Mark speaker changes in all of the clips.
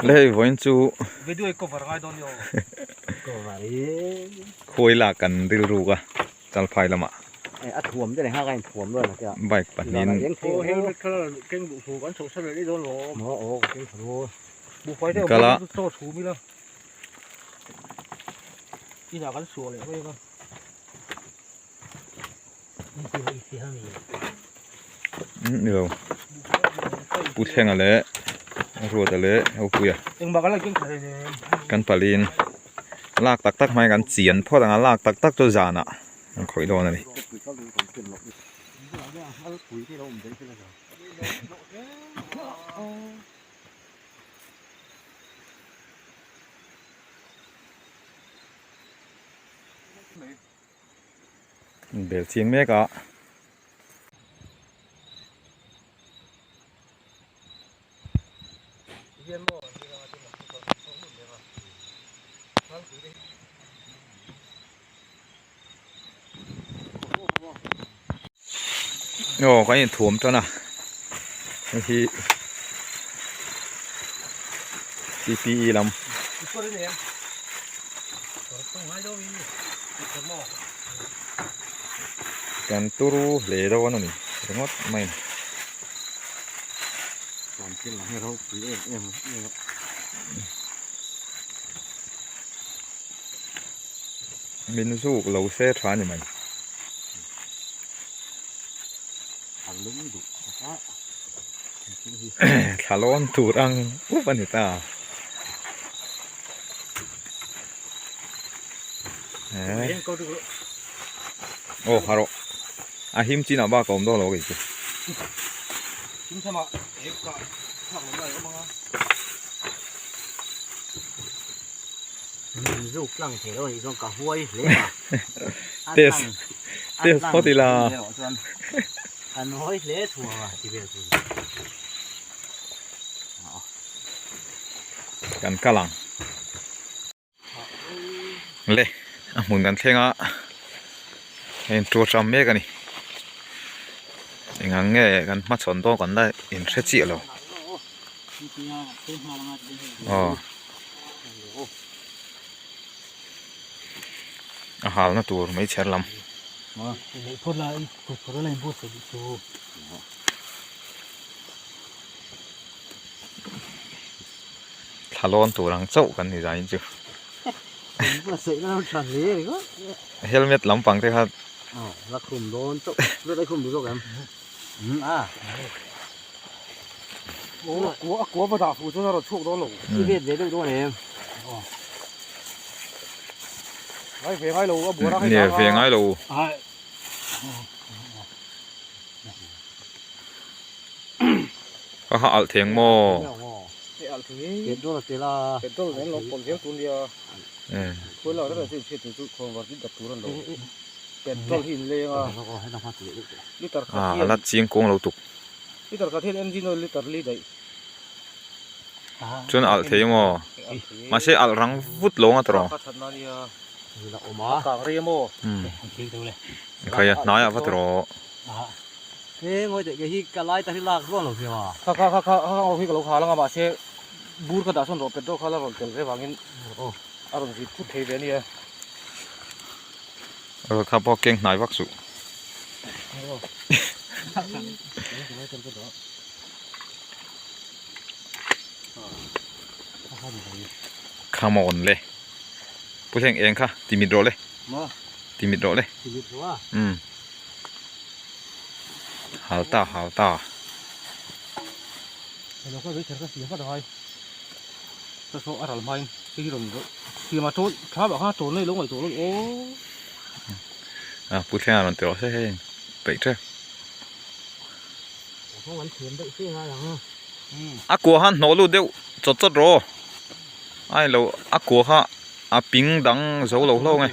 Speaker 1: Le hei vawiin chu khawi lak kan rilruk a chalphai lamah bike pahnihin kal a. Ni lo Pu Thlenga leh Ruata leh Hopuia kan palin lak tak tak hmai kan chian phawt ang a lak tak tak chu zanah an khawih dawn a ni. Bel chiang mek a. Aw kan inthuam tan a hei hi P P E lam. Kan turu hle dawn a ni ringawt mai a ni. Min zuk lo se tha a ni mai. Thla lawn tur ang up a ni ta. Aw ha rawh a him chin ah bak a awm dawn lo kei chu. Test test phawt ila. Kan kal ang. Le a hmun kan thleng a hei in tur ṭam mek a ni eng ang nge kan hmachhawn dawn kan la inhre chiah lo aw a halna tur meichher lam. Thla lawn tur ang chauh kan ni zai chu. Helmet lampang te kha. Nia ve ngai lo. Ka ha alh theng maw? A la chiang kawng lo tuk. Chuan alh thei maw? Mahse alh rang vut lo ang a tawrh. Khaia hnaiah va tawrh.
Speaker 2: He ngawi teh kei hi ka lai ta hi lak ruang lo hriau a.
Speaker 3: Kha kha kha kha kha ho hi ka lo khal anga mahse bur ka dah sawn rawh petrol kha la rawn tel ve vangin a rawn zit thut thei ve a nia.
Speaker 1: Rawn kha pawh keng hnai vak suh. Come on le. Pu Hleng eng kha ti mit rawh le. Ti mit rawh le. Umm. Hal ta hal ta. A Pu Thlenga rawn ti rawh se hei peih tep. A kua khan hnawh lut deuh chawt chawt rawh aw a lo a kua kha a ping dang zo lo hlauh ang e.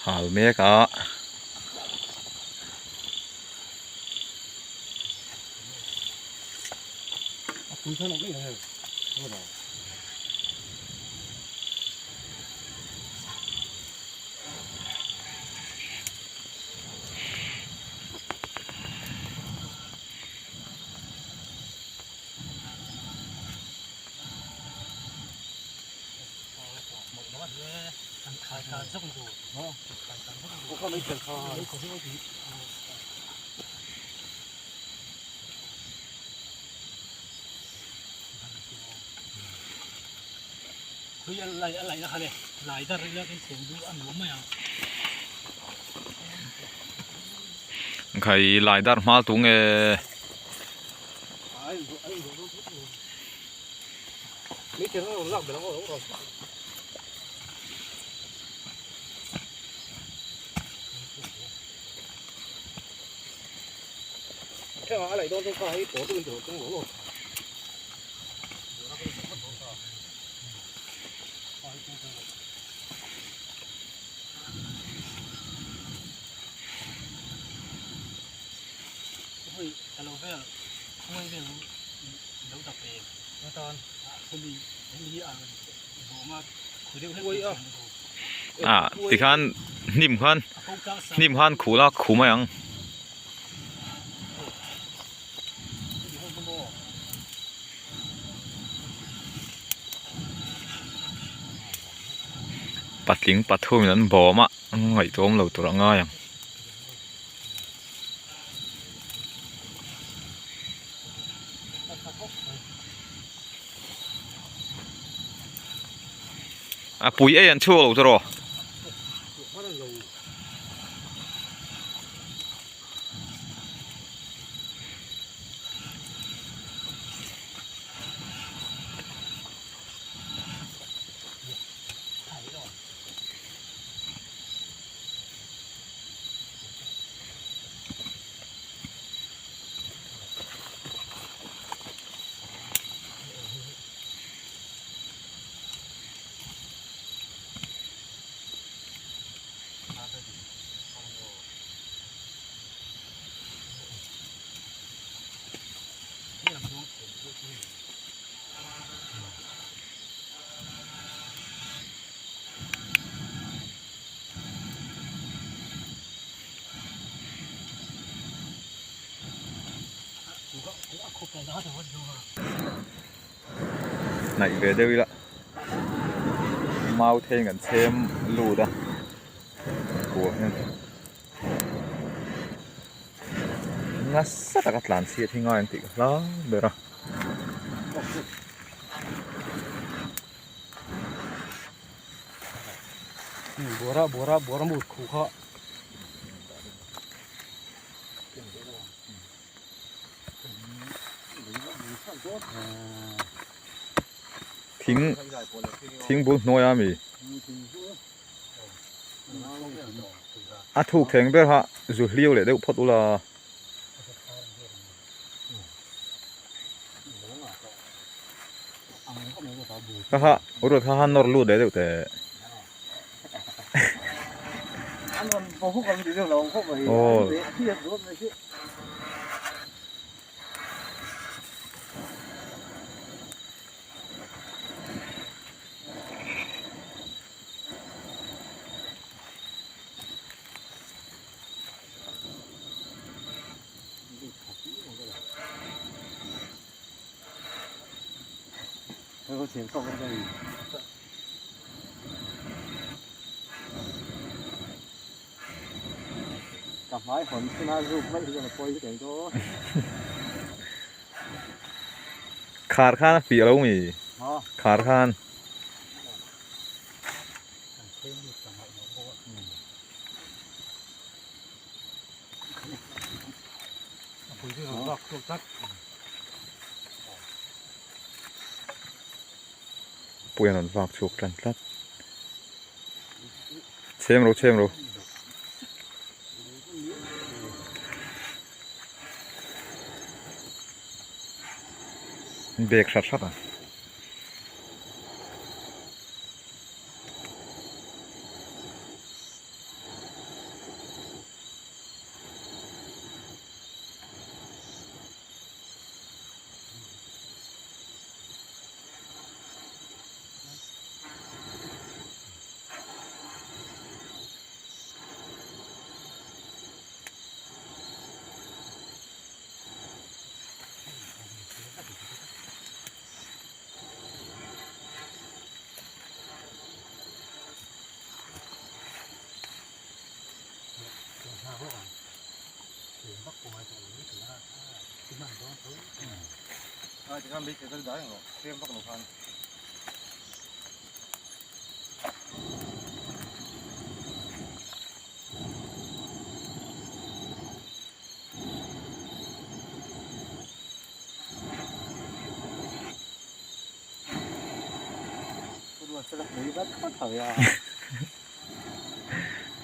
Speaker 1: Hal mek a. Khai lai dar hma tu nge. Ah tikhan hnim khan hnim khan khul a khu mai ang. Patling pathum in an bawm a ngaihtuahawm lo tur a ngai ang. A pui ei an chhuak lo chu rawh. Hnaih ve deuh ila mau theng an chhem lut a kua hian nasa taka tlan chhiat hi ngai ang tih ka hlau ber a.
Speaker 3: Bawra bawra bawra mut khu kha.
Speaker 1: Thing thing bul hnuai a mi a thuk theng ber kha zu hliau leh deuh phawt ula. Kha kha ruat kha kha nawr lut leh deuh teh. Aw. Khar khan a fih lo mi khar khan. Pui an rawn vak chhuak tan tlat. Chhem ro chhem ro. Bag hrat hrat a.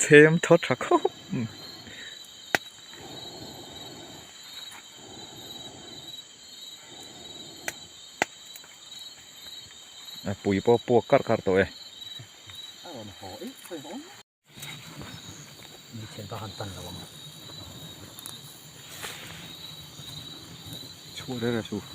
Speaker 1: Chhem thaw tha khawp. A pui pawh puak karh karh tawh e. Chhuah reng reng suh.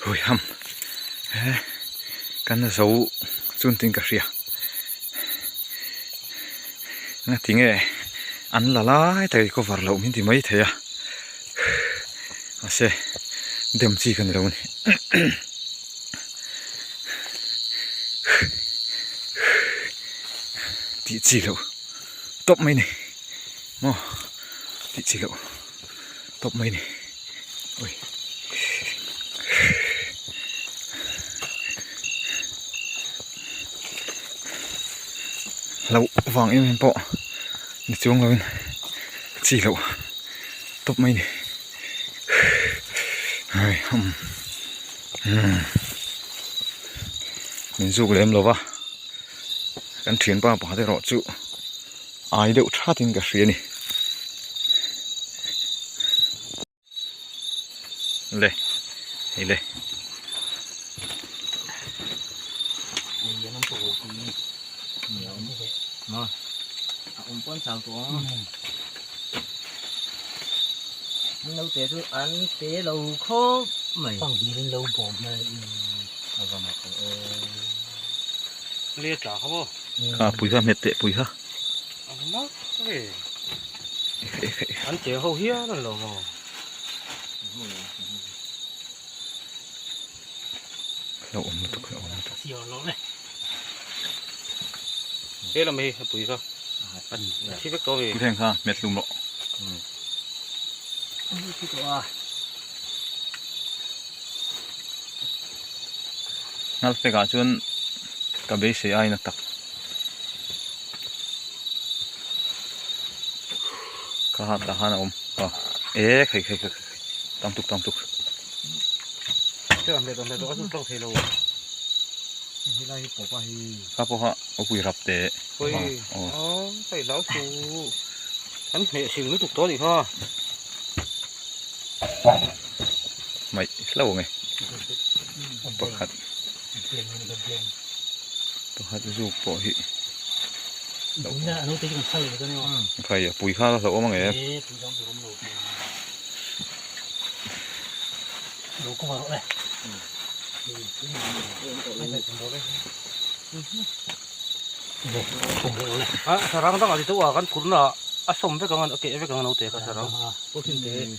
Speaker 1: Hui ham he kan zo chun tin ka hria ngati nge an la lai tak hi cover loh min ti mai thei a mahse dem chi ka ni lo a ni. Tih chi loh tawp mai ni maw tih chi loh tawp mai ni ui loh vang em em pawh ni chuang lo in chi loh tawp mai ni hei umm min zuk lem lo va kan thianpa pakhat erawh chu ai deuh that in ka hria a ni le hei le. Kha pui kha hmet teh pui kha.
Speaker 3: An che ho hial an lo maw.
Speaker 1: Lo awm lutuk lo awm lutuk.
Speaker 3: He lam hi a pui kha. A thi vek tawh a mi.
Speaker 1: Pu thleng kha hmet hlum rawh. Ngal fek ah chuan ka beisei aina tak kha ha tah khan a awm a e khai khai khai khai tam tuk tam tuk kha pawh kha a pui rap teh Mai hlo ang e pakhat pakhat zuk pawh hi khai a pui kha la hlauhawm ang e
Speaker 3: Sarang dangah ti chu a kan phurna a sawm vek ang a keh vek ang a naute kha sarang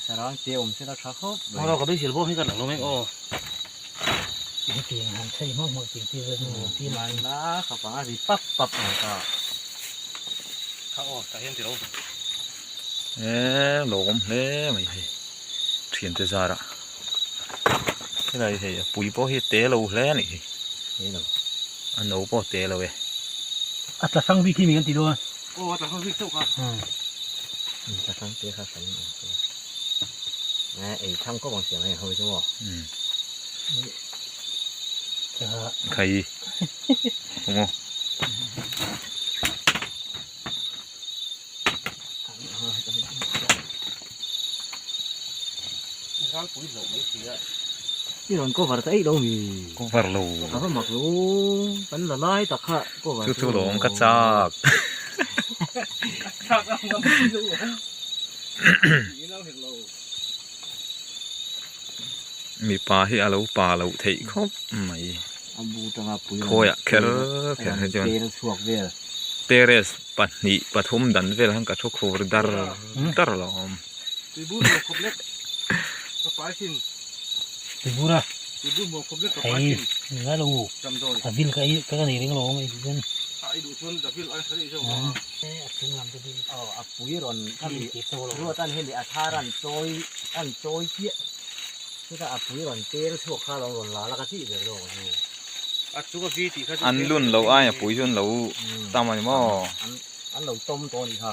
Speaker 2: sarang te awm se la tha khawp mai
Speaker 3: ka beisil bawm hi ka lang lo mek aw
Speaker 4: hetiang han chei hmak hmak tih tir ati
Speaker 2: mai la kha pang a ri pap pap ang ka
Speaker 3: kha aw tah hian ti lo
Speaker 1: e lawm hle mai hei thian te zar ah helai hei a pui pawh hi a te lo hle a nih hi a no pawh a te lo e
Speaker 4: a tla hrang bik hi mi kan ti dawn
Speaker 3: aw a tla hrang bik chauh kha
Speaker 2: tla hrang te kha hran awm se ei tham khawp ang siam hei ho chu maw
Speaker 1: khai maw
Speaker 2: I rawn cover ta eih lo mi?
Speaker 1: Cover lo.
Speaker 2: Ka va mak lo. Kan la lai tak kha cover
Speaker 1: chu. Chu chu lawm ka chak.
Speaker 3: Ka chak ang ngam si lo.
Speaker 1: Mipa hi a lo pa loh theih khawp mai. Khawiah kher kher hi chuan terrace pahnih pathum dan vel khan ka thu khur dar dar lo a awm.
Speaker 2: Pui rawn khami ruat an hemi a thar an chawi an chawi chiah chutah a pui rawn tel chhuak kha lo rawn la la ka tih ber zawk a ni.
Speaker 1: An lun lo ai a pui chu an lo tam a ni maw?
Speaker 2: An lo tawm tawh a nih kha.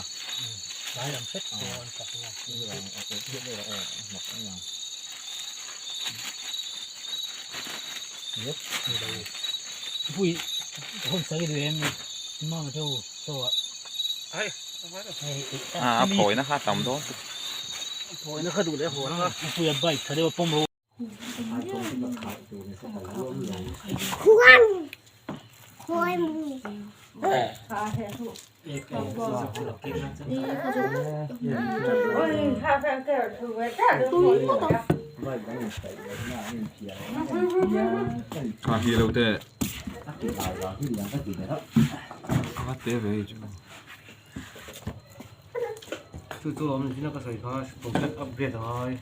Speaker 1: A phawina kha tam dawn a hi lo te a te ve chu
Speaker 3: Chu chu awm zina ka sawi kha project upgrade a ngai